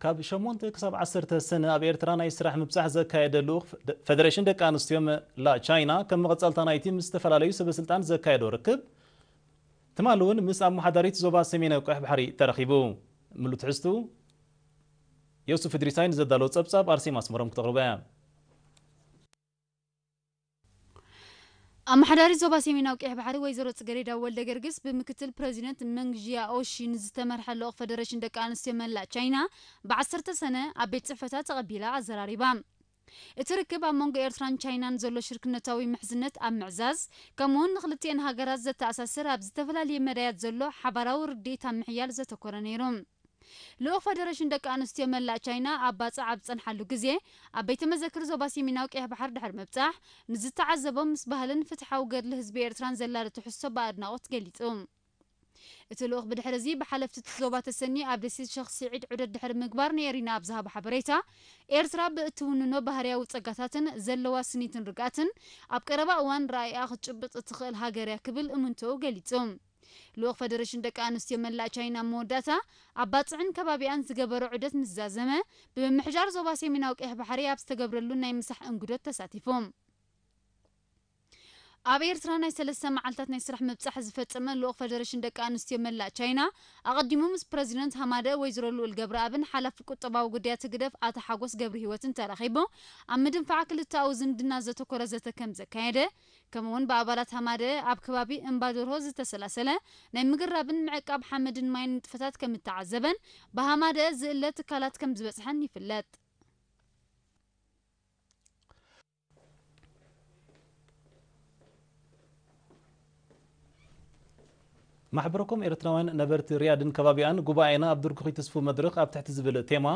ካብ ሸሞንተ ክሳብ ዓሰርተ ሰነ ኣብ ኤርትራ ናይ ስራሕ ምብጻሕ ዘካየደ ልኡኽ ደ-፣ ፈደሬሽን ደቂ ኣንስትዮ መላእ ቻይና፣ ከም መቐጸልታ ናይቲ ምስ ዝተፈላለዩ ሰበ ስልጣን ዘካየዶ ርክብ፣ ትማሊ እውን ምስ ኣመሓዳሪት ዞባ ሰሜናዊ ቀይሕ ባሕሪ ተረኺቡ። ምሉእ ትሕዝቱ ዮሱፍ እድሪሳይ ንዘዳለዎ ጸብጻብ ኣርሴማ ኣስመሮም ክተቕርቦ እያ። ኣመሓዳሪት ዞባ ሰሜናዊ ቀይሕ ባሕሪ ወይዘሮ ጽገሬዳ ወልደ ገርግስ ብምክትል ፕረዚደንት መንግ ዢያኦሺ ንዝተመርሐ ልኡኽ ፈደረሽን ደቂ ኣንስትዮ መላእ ቻይና ብዓሰርተ ሰነ ኣብ ቤት ጽሕፈታ ተቐቢላ ኣዘራሪባ። እቲ ርክብ ኣብ መንጎ ኤርትራን ቻይናን ዘሎ ሽርክነታዊ ምሕዝነት ኣብ ምዕዛዝ፣ ከምኡውን ንክልቲኤን ሃገራት ዘተኣሳስር ኣብ ዝተፈላለየ መዳያት ዘሎ ሓባራዊ ርድኢት ኣብ ምሕያል ዘተኮረ ነይሩ። ልኡኽ ፈደረሽን ደቂ ኣንስትዮ መላእ ቻይና ኣብ ባጽዕ ኣብ ዝጸንሓሉ ግዜ፣ ኣብ ቤተ መዘክር ዞባ ሰሜናዊ ቀይሕ ባሕር ድሕሪ ምብጻሕ፣ ንዝተዓዘቦ ምስ ባህልን ፍትሓዊ ገድሊ ህዝቢ ኤርትራን ዘላለ ትሕዝቶ ብኣድናቖት ገሊጹ። እቲ ልኡኽ ብድሕሪ እዚ ብሓለፍቲ እቲ ዞባ ተሰንዩ ኣብ ደሴት ሸኽ ስዒድ ዑደት ድሕሪ ምግባር ንኤሪና ኣብ ዝሃቦ ሓበሬታ፣ ኤርትራ ብእትውንኖ ባህርያዊ ጸጋታትን ዘለዋ ስኒትን ርግኣትን ኣብ ቀረባ እዋን ረኣይኣ ክትጭብጥ እትኽእል ሃገር እያ ክብል እምንቶኡ ገሊጹ። ልኡኽ ፈደረሽን ደቂ ኣንስትዮ መላእ ቻይና ኣብ መወዳእታ ኣብ ባጽዕን ከባቢኣን ዝገበሮ ዑደት ምስ ዛዘመ፣ ብምምሕዳር ዞባ ሰሜናዊ ቀይሕ ባሕሪ ኣብ ዝተገብረሉ ናይ ምሳሕ እንግዶት ተሳቲፉ። ኣብ ኤርትራ ናይ ሰለስተ መዓልታት ናይ ስራሕ ምብጻሕ ዝፈጸመ ልኡኽ ፈደረሽን ደቂ ኣንስትዮ መላእ ቻይና፣ ኣቐዲሙ ምስ ፕረዚደንት ሃማደ ወይዘሮ ልኡል ገብረኣብን ሓላፊ ቁጠባዊ ጉዳያት ህግደፍ ኣቶ ሓጎስ ገብረሂወትን ተራኺቡ ኣብ ምድንፋዕ ክልተኣዊ ዝምድና ዘተኮረ ዘተ ከም ዘካየደ፣ ከምኡውን ብኣባላት ሃማደ ኣብ ከባቢ እምባ ደርሆ ዝተሰላሰለ ናይ ምግራብን ምዕቃብ ሓመድን ማይን ንጥፈታት ከም እተዓዘበን ብሃማደ ዝእለ ትካላት ከም ዝበጽሐን ይፍለጥ። ማሕበረኮም ኤርትራውያን ነበርቲ ሪያድን ከባቢኣን ጉባኤና ኣብ ድርኩኺ ትስፉ መድረኽ ኣብ ትሕቲ ዝብል ቴማ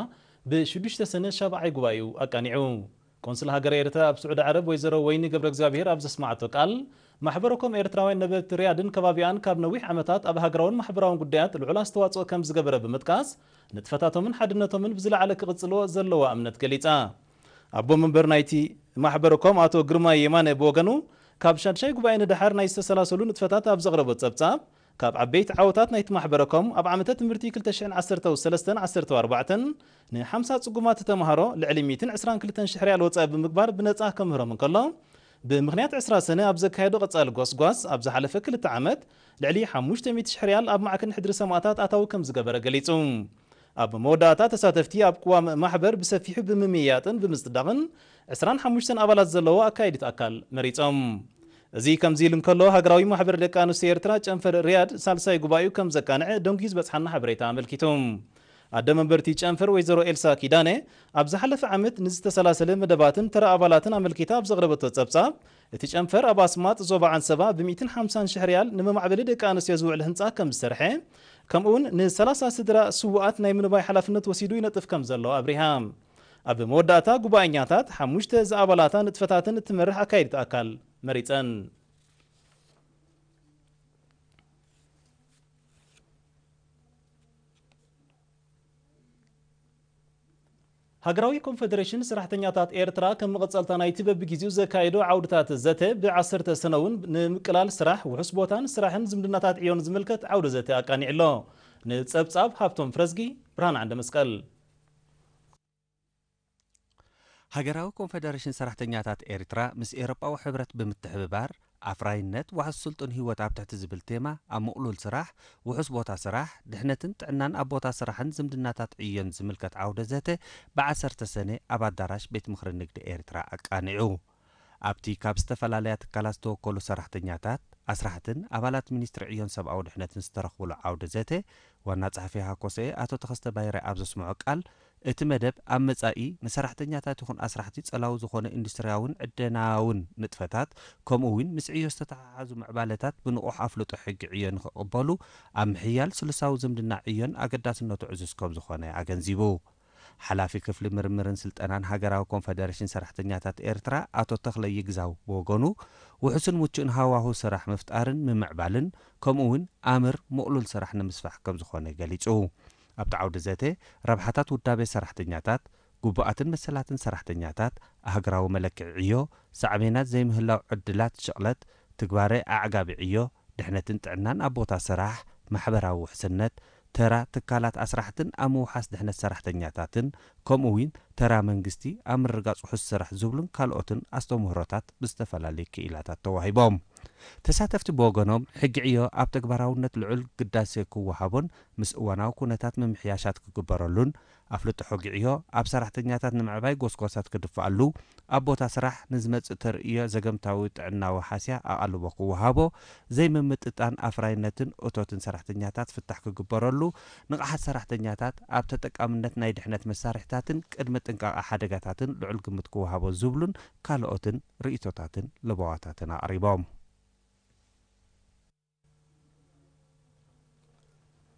ብሽዱሽተ ሰነ ሻብዓይ ጉባኤኡ ኣቃኒዑ። ቆንስል ሃገረ ኤርትራ ኣብ ስዑዲ ዓረብ ወይዘሮ ወይኒ ገብረ እግዚኣብሔር ኣብ ዘስማዓቶ ቃል፣ ማሕበረኮም ኤርትራውያን ነበርቲ ሪያድን ከባቢኣን ካብ ነዊሕ ዓመታት ኣብ ሃገራውን ማሕበራውን ጉዳያት ልዑል ኣስተዋጽኦ ከም ዝገበረ ብምጥቃስ፣ ንጥፈታቶምን ሓድነቶምን ብዝለዓለ ክቕጽልዎ ዘለዋ እምነት ገሊጻ። ኣቦ መንበር ናይቲ ማሕበረኮም ኣቶ ግርማይ የማነ ብወገኑ፣ ካብ ሻድሻይ ጉባኤ ንደሓር ናይ ዝተሰላሰሉ ንጥፈታት ኣብ ዘቕረቦ ጸብጻብ፣ ካብ ዓበይቲ ዓወታት ናይቲ ማሕበረኮም ኣብ ዓመተ ትምህርቲ ክልተ ሽሕን ዓሰርተው ሰለስተን ዓሰርተው ኣርባዕተን ንሓምሳ ጽጉማት ተመሃሮ ልዕሊ ሚእትን ዕስራን ክልተን ሽሕ ሪያል ወጻኢ ብምግባር ብነጻ ከምህሮም እንከሎ፣ ብምኽንያት ዕስራ ሰነ ኣብ ዘካየዶ ቀጻሊ ጎስጓስ ኣብ ዝሓለፈ ክልተ ዓመት ልዕሊ ሓሙሽተ ሚእቲ ሽሕ ሪያል ኣብ ማዕከን ሕድሪ ሰማእታት ኣታዊ ከም ዝገበረ ገሊጹ። ኣብ መወዳእታ ተሳተፍቲ ኣብ ቅዋም ማሕበር ብሰፊሑ ብምምይያጥን ብምጽዳቕን ዕስራን ሓሙሽተን ኣባላት ዘለዎ ኣካይዲት ኣካል መሪጾም። እዚ ከምዚ ኢሉ እንከሎ፣ ሃገራዊ ማሕበር ደቂ ኣንስትዮ ኤርትራ ጨንፈር ሪያድ ሳልሳይ ጉባኤኡ ከም ዘቃንዐ ደንጉዩ ዝበጽሓና ሓበሬታ ኣመልኪቱ። ኣደ መንበርቲ ጨንፈር ወይዘሮ ኤልሳ ኪዳነ፣ ኣብ ዝሓለፈ ዓመት ንዝተሰላሰለ መደባትን ተራ ኣባላትን ኣመልኪታ ኣብ ዘቕረበቶ ጸብጻብ፣ እቲ ጨንፈር ኣብ ኣስማጥ ዞባ ዓንሰባ ብ ሚእትን ሓምሳን ሽሕ ሪያል ንመማዕበሊ ደቂ ኣንስትዮ ዝውዕል ህንጻ ከም ዝሰርሐ፣ ከምኡውን ንሰላሳ ስድራ ስዉኣት ናይ ምንባይ ሓላፍነት ወሲዱ ይነጥፍ ከም ዘሎ ኣብሪሃ። ኣብ መወዳእታ ጉባኤኛታት ሓሙሽተ ዝኣባላታ ንጥፈታትን እትመርሕ ኣካይዲት ኣካል መሪጸን። ሃገራዊ ኮንፈደሬሽን ሰራሕተኛታት ኤርትራ ከም መቐጸልታ ናይቲ በብግዜኡ ዘካየዶ ዓውድታት ዘተ ብዓሰርተ ሰነ እውን ንምቅላል ስራሕ፣ ውሑስ ቦታን ስራሕን ዝምድናታት ዕዮን ዝምልከት ዓውደ ዘተ ኣቃኒዑ ኣሎ። ንጸብጻብ ሃብቶም ፍረዝጊ፣ ብርሃን ዓንደ መስቀል። ሃገራዊ ኮንፈደሬሽን ሰራሕተኛታት ኤርትራ ምስ ኤውሮጳዊ ሕብረት ብምትሕብባር ኣፍራይነት፣ ዋሕስ ስልጡን ህይወት ኣብ ትሕቲ ዝብል ቴማ ኣብ ምቕሉል ስራሕ፣ ውሑስ ቦታ ስራሕ፣ ድሕነትን ጥዕናን ኣብ ቦታ ስራሕን ዝምድናታት ዕዮን ዝምልከት ዓውደ ዘተ ብዓሰርተ ሰነ ኣብ ኣዳራሽ ቤት ምኽሪ ንግዲ ኤርትራ ኣቃኒዑ። ኣብቲ ካብ ዝተፈላለያ ትካላት ዝተወከሉ ሰራሕተኛታት፣ ኣስራሕትን ኣባላት ሚኒስትሪ ዕዮን ሰብኣዊ ድሕነትን ዝተረኽብሉ ዓውደ ዘተ፣ ዋና ጸሓፊ ሃኮሰኤ ኣቶ ተኸስተ ባይረ ኣብ ዘስምዖ ቃል፣ እቲ መደብ ኣብ መጻኢ ንሰራሕተኛታት ይኹን ኣስራሕቲ ጸላዊ ዝኾነ ኢንዱስትርያውን ዕደናውን ንጥፈታት፣ ከምኡ እውን ምስ ዕዮ ዝተተሓሓዙ ምዕባለታት ብንቑሕ ኣፍልጦ ሕጊ ዕዮ ንኽቕበሉ ኣብ ምሕያል ስሉሳዊ ዝምድና ዕዮን ኣገዳስነቱ ዕዙዝ ከም ዝኾነ ኣገንዚቡ። ሓላፊ ክፍሊ ምርምርን ስልጠናን ሃገራዊ ኮንፈደሬሽን ሰራሕተኛታት ኤርትራ ኣቶ ተኽለ ይግዛው ብወገኑ፣ ውሑስን ምቹእን ሃዋሁ ስራሕ ምፍጣርን ምምዕባልን፣ ከምኡ እውን ኣምር ምቕሉል ስራሕ ንምስፋሕ ከም ዝኾነ ገሊጹ። ኣብቲ ዓውዲ ዘተ፣ ረብሓታት ውዳቤ ሰራሕተኛታት፣ ግቡኣትን መሰላትን ሰራሕተኛታት፣ ኣህግራዊ መለክዒ ዕዮ፣ ሳዕቤናት ዘይምህላው ዕድላት ሽቕለት፣ ትግባረ ኣዕጋቢ ዕዮ፣ ድሕነትን ጥዕናን ኣብ ቦታ ስራሕ፣ ማሕበራዊ ውሕስነት፣ ተራ ትካላት ኣስራሕትን ኣብ ምውሓስ ድሕነት ሰራሕተኛታትን፣ ከምኡ እውን ተራ መንግስቲ ኣብ ምርግጋጽ ውሑስ ስራሕ ዝብሉን ካልኦትን ኣስተምህሮታት ብዝተፈላለየ ክኢላታት ተዋሂቦም። ተሳተፍቲ ብወገኖም፣ ሕጊ ዕዮ ኣብ ተግባራውነት ልዑል ግዳሴ ክወሃቦን ምስ እዋናዊ ኩነታት ምምሕያሻት ክግበረሉን፣ ኣፍልጦ ሕጊ ዕዮ ኣብ ሰራሕተኛታት ንምዕባይ ጎስጓሳት ክድፍኣሉ፣ ኣብ ቦታ ስራሕ ንዝመጽእ ተርእዮ ዘገምታዊ ጥዕናዊ ሃስያ ኣቓልቦ ክወሃቦ፣ ዘይምምጥጣን ኣፍራይነትን እቶትን ሰራሕተኛታት ፍታሕ ክግበረሉ፣ ንቕሓት ሰራሕተኛታት ኣብ ተጠቃምነት ናይ ድሕነት መሳርሒታትን ቅድመ ጥንቃቐ ሓደጋታትን ልዑል ግምት ክወሃቦ ዝብሉን ካልኦትን ርእይቶታትን ለበዋታትን ኣቕሪቦም።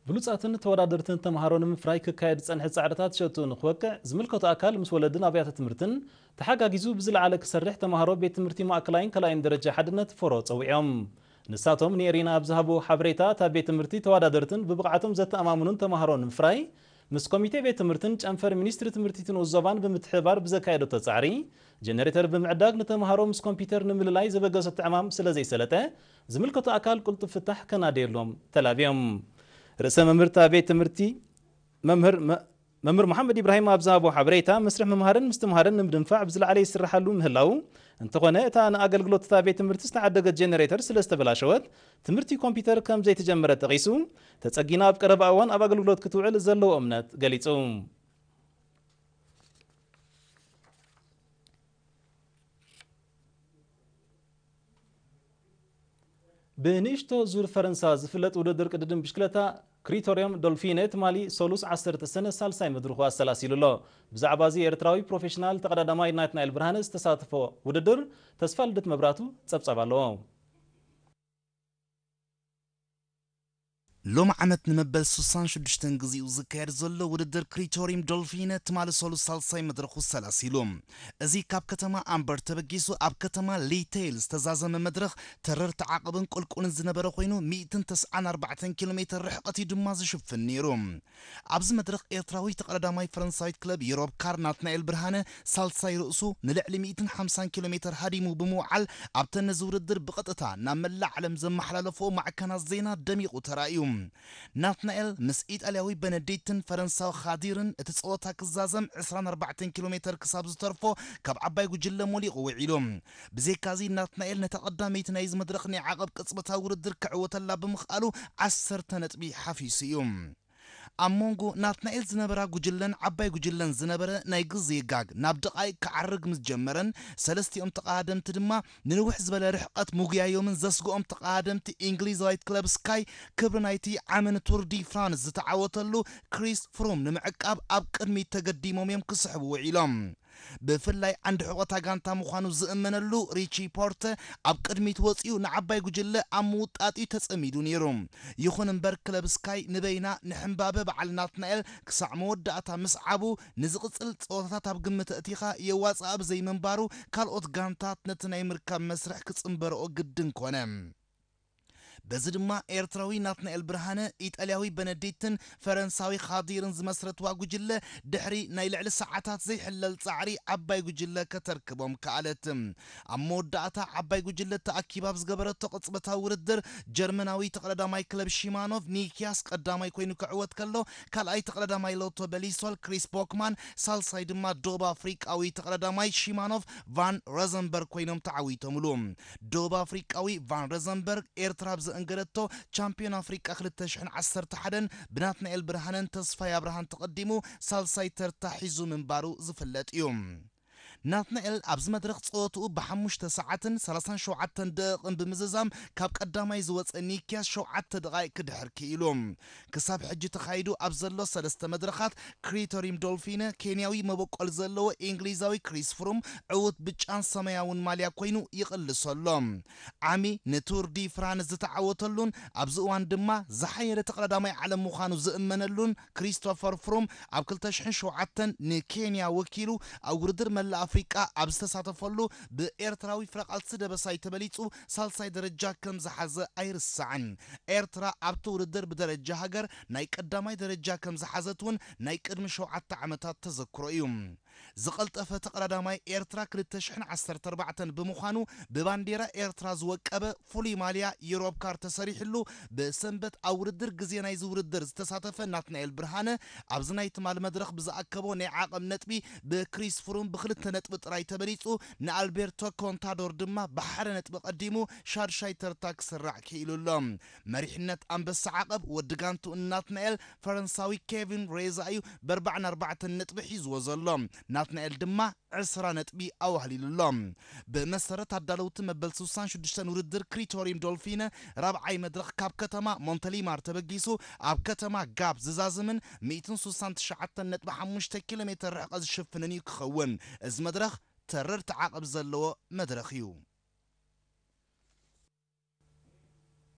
ብሉጻትን ተወዳደርትን ተምሃሮ ንምፍራይ ክካየድ ዝጸንሐ ጻዕርታት ሸቱ ንክወቅዕ ዝምልከቶ ኣካል ምስ ወለድን ኣብያተ ትምህርትን ተሓጋጊዙ ብዝለዓለ ክሰርሕ ተምሃሮ ቤት ትምህርቲ ማእከላይን ካልኣይን ደረጃ ሓድነት ፎሮ ጸዊዖም። ንሳቶም ንኤሪና ኣብ ዝሃብዎ ሓበሬታ፣ እታ ቤት ትምህርቲ ተወዳደርትን ብብቕዓቶም ዘተኣማምኑን ተምሃሮ ንምፍራይ ምስ ኮሚቴ ቤት ትምህርትን ጨንፈር ሚኒስትሪ ትምህርቲ እቲ ንኡስ ዞባን ብምትሕብባር ብዘካየደቶ ጻዕሪ፣ ጀነሬተር ብምዕዳግ ንተምሃሮ ምስ ኮምፒውተር ንምልላይ ዘበገሰቶ ዕማም ስለ ዘይሰለጠ፣ ዝምልከቶ ኣካል ቅልጡፍ ፍታሕ ከናደየሎም ተላብዮም። ርእሰ መምህርታ ቤት ትምህርቲ መምህር መ-፣ መምህር መሓመድ ኢብራሂም ኣብ ዝሃቦ ሓበሬታ፣ መስርሕ ምምሃርን ምስትምሃርን ንምድንፋዕ ብዝለዓለ ይስርሓሉ ምህላው፣ እንተኾነ እታ ንኣገልግሎት እታ ቤት ትምህርቲ ዝተዓደገት ጀነሬተር ስለ ዝተበላሸወት፣ ትምህርቲ ኮምፒውተር ከም ዘይተጀመረ ጠቒሱ፣ ተጸጊና ኣብ ቀረባ እዋን ኣብ ኣገልግሎት ክትውዕል ዘለዎ እምነት ገሊጹ። ብንእሽቶ ዙር ፈረንሳ ዝፍለጥ ውድድር ቅድድም ብሽክለታ ክሪቶርዮም ዶልፊነ ትማሊ ሰሉስ ዓሰርተ ሰነ ሳልሳይ መድረኹ ኣሰላሲሉ ኣሎ። ብዛዕባ እዚ ኤርትራዊ ፕሮፌሽናል ተቐዳዳማይ ናትናኤል ብርሃነ ዝተሳተፎ ውድድር ተስፋ ልደት መብራቱ ጸብጻብ ኣለዎ። ሎም ዓመት ንመበል ሱሳን ሽዱሽተን ግዜኡ ዝካየድ ዘሎ ውድድር ክሪቶሪም ዶልፊነ ትማሊ ሰሉስ ሳልሳይ መድረኹ ሰላሲሉ። እዚ ካብ ከተማ ኣምበር ተበጊሱ ኣብ ከተማ ሊቴል ዝተዛዘመ መድረኽ ተረርቲ ዓቐብን ቁልቁልን ዝነበረ ኮይኑ፣ ሚእትን ተስዓን ኣርባዕተን ኪሎ ሜትር ርሕቀት እዩ ድማ ዝሽፍን ነይሩ። ኣብዚ መድረኽ ኤርትራዊ ተቐዳዳማይ ፈረንሳዊት ክለብ ዩሮፕ ካር ናትናኤል ብርሃነ ሳልሳይ ርእሱ ንልዕሊ ሚእትን ሓምሳን ኪሎ ሜትር ሃዲሙ ብምውዓል፣ ኣብተን ነዚ ውድድር ብቐጥታ ናብ መላእ ዓለም ዘመሓላለፎ ማዕከናት ዜና ደሚቑ ተራእዩ። ናትናኤል ምስ ኢጣልያዊ በነዲትን ፈረንሳዊ ኻዲርን እቲ ጸወታ ክዛዘም ዕስራን ኣርባዕተን ኪሎ ሜትር ክሳብ ዝተርፎ ካብ ዓባይ ጉጅለ ሞሊቑ ውዒሉ። ብዘይካዚ ናትናኤል ነታ ቀዳመይቲ ናይዚ መድረኽ ናይ ዓቐብ ቅጽበታዊ ውድድር ክዕወተላ ብምኽኣሉ ዓሰርተ ነጥቢ ሓፊሱ እዩ። ኣብ መንጎ ናትናኤል ዝነበራ ጉጅለን ዓባይ ጉጅለን ዝነበረ ናይ ግዜ ጋግ ናብ ደቓይቕ ክዓርግ ምስ ጀመረን፣ ሰለስቲኦም ተቐዳደምቲ ድማ ንንውሕ ዝበለ ርሕቀት ምጉያዮምን ዘስግኦም ተቐዳደምቲ እንግሊዛዊት ክለብ ስካይ ክብሪ ናይቲ ዓመን ቱር ዲ ፍራንስ ዝተዓወተሉ ክሪስ ፍሩም ንምዕቃብ ኣብ ቅድሚት ተገዲሞም እዮም ክስሕቡ ውዒሎም። ብፍላይ ዓንዲ ሕቖታ ጋንታ ምዃኑ ዝእመነሉ ሪቺ ፖርተ ኣብ ቅድሚት ወጺኡ ንዓባይ ጉጅለ ኣብ ምውጣጥ እዩ ተጸሚዱ ነይሩ። ይኹን እምበር ክለብ ስካይ ንበይና ንሕምባበ በዓል ናትናኤል ክሳዕ መወዳእታ ምስዓቡ ንዝቕጽል ጸወታታት ኣብ ግምት ኣእቲኻ የዋጽኣ ብዘይምንባሩ ካልኦት ጋንታት ነቲ ናይ ምርካብ መስርሕ ክጽንበርኦ ግድን ኮነ። በዚ ድማ ኤርትራዊ ናትናኤል ብርሃነ፣ ኢጣልያዊ በነዲትን ፈረንሳዊ ኻዲርን ዝመስረትዋ ጉጅለ ድሕሪ ናይ ልዕሊ ሰዓታት ዘይሕለል ጻዕሪ ዓባይ ጉጅለ ከተርክቦም ከኣለት። ኣብ መወዳእታ ዓባይ ጉጅለ ተኣኪባ ኣብ ዝገበረቶ ቅጽበታዊ ውድድር ጀርመናዊ ተቐዳዳማይ ክለብ ሺማኖቭ ኒኪያስ ቀዳማይ ኮይኑ ክዕወት ከሎ፣ ካልኣይ ተቐዳዳማይ ሎቶ በሊሶል ክሪስ ቦክማን፣ ሳልሳይ ድማ ደቡብ ኣፍሪቃዊ ተቐዳዳማይ ሺማኖቭ ቫን ረዘንበርግ ኮይኖም ተዓዊቶምሉ። ደቡብ ኣፍሪቃዊ ቫን ረዘንበርግ ኤርትራ ኣብ ዘእንገደቶ ቻምፒዮን ኣፍሪቃ ክልተ ሽሕን ዓሰርተ ሓደን ብናትናኤል ብርሃነን ተስፋይ ኣብርሃን ተቐዲሙ ሳልሳይ ተርታ ሒዙ ምንባሩ ዝፍለጥ እዩ። ናትናኤል ኣብዚ መድረኽ ጸወትኡ ብሓሙሽተ ሰዓትን ሰላሳን ሸውዓተን ደቂቕን ብምዝዛም ካብ ቀዳማይ ዝወጸ ኒኪያስ ሸውዓተ ደቓይቅ ክድሕር ክኢሉ። ክሳብ ሕጂ ተኻይዱ ኣብ ዘሎ ሰለስተ መድረኻት ክሪቶሪም ዶልፊነ ኬንያዊ መበቆል ዘለዎ እንግሊዛዊ ክሪስ ፍሩም ዕዉት ብጫን ሰማያውን ማልያ ኮይኑ ይቕልሶ ኣሎ። ዓሚ ንቱር ዲ ፍራንስ ዝተዓወተሉን ኣብዚ እዋን ድማ ዝሓየለ ተቐዳዳማይ ዓለም ምዃኑ ዝእመነሉን ክሪስቶፈር ፍሩም ኣብ ክልተ ሽሕን ሸውዓተን ንኬንያ ወኪሉ ኣብ ውድድር መላእ ኣፍሪቃ ኣብ ዝተሳተፈሉ ብኤርትራዊ ፍረቓልሲ ደበሳይ ተበሊጹ ሳልሳይ ደረጃ ከም ዝሓዘ ኣይርሳዕን። ኤርትራ ኣብቲ ውድድር ብደረጃ ሃገር ናይ ቀዳማይ ደረጃ ከም ዝሓዘት እውን ናይ ቅድሚ ሸውዓተ ዓመታት ተዘክሮ እዩ። ዝቐልጠፈ ተቐዳዳማይ ኤርትራ ክልተ ሽሕን ዓሰርተ ኣርባዕተን ብምዃኑ፣ ብባንዴራ ኤርትራ ዝወቀበ ፍሉይ ማልያ ዩሮፕ ካር ተሰሪሕሉ፣ ብሰንበት ኣብ ውድድር ግዜ ናይዚ ውድድር ዝተሳተፈ ናትናኤል ብርሃነ፣ ኣብዚ ናይ ትማል መድረኽ ብዝኣከቦ ናይ ዓቐብ ነጥቢ ብክሪስ ፍሩም ብክልተ ነጥቢ ጥራይ ተበሊጹ፣ ንኣልቤርቶ ኮንታዶር ድማ ብሓደ ነጥቢ ቀዲሙ ሻድሻይ ተርታ ክስራዕ ክኢሉ ኣሎ። መሪሕነት ኣንበሳ ዓቐብ ወዲ ጋንቱ ናትናኤል ፈረንሳዊ ኬቪን ሬዛ እዩ ብኣርባዓን ኣርባዕተን ነጥቢ ሒዝዎ ዘሎ። ናትናኤል ድማ ዕስራ ነጥቢ ኣዋህሊሉ ኣሎ። ብመሰረት ኣዳለውቲ መበል ስሳን ሽዱሽተን ውድድር ክሪቶሪም ዶልፊነ ራብዓይ መድረኽ ካብ ከተማ ሞንተሊማር ተበጊሱ ኣብ ከተማ ጋብ ዝዛዝምን ሚእትን ስሳን ትሽዓተን ነጥቢ ሓሙሽተ ኪሎ ሜትር ርሕቐት ዝሽፍንን እዩ ክኸውን። እዚ መድረኽ ተረርቲ ዓቐብ ዘለዎ መድረኽ እዩ።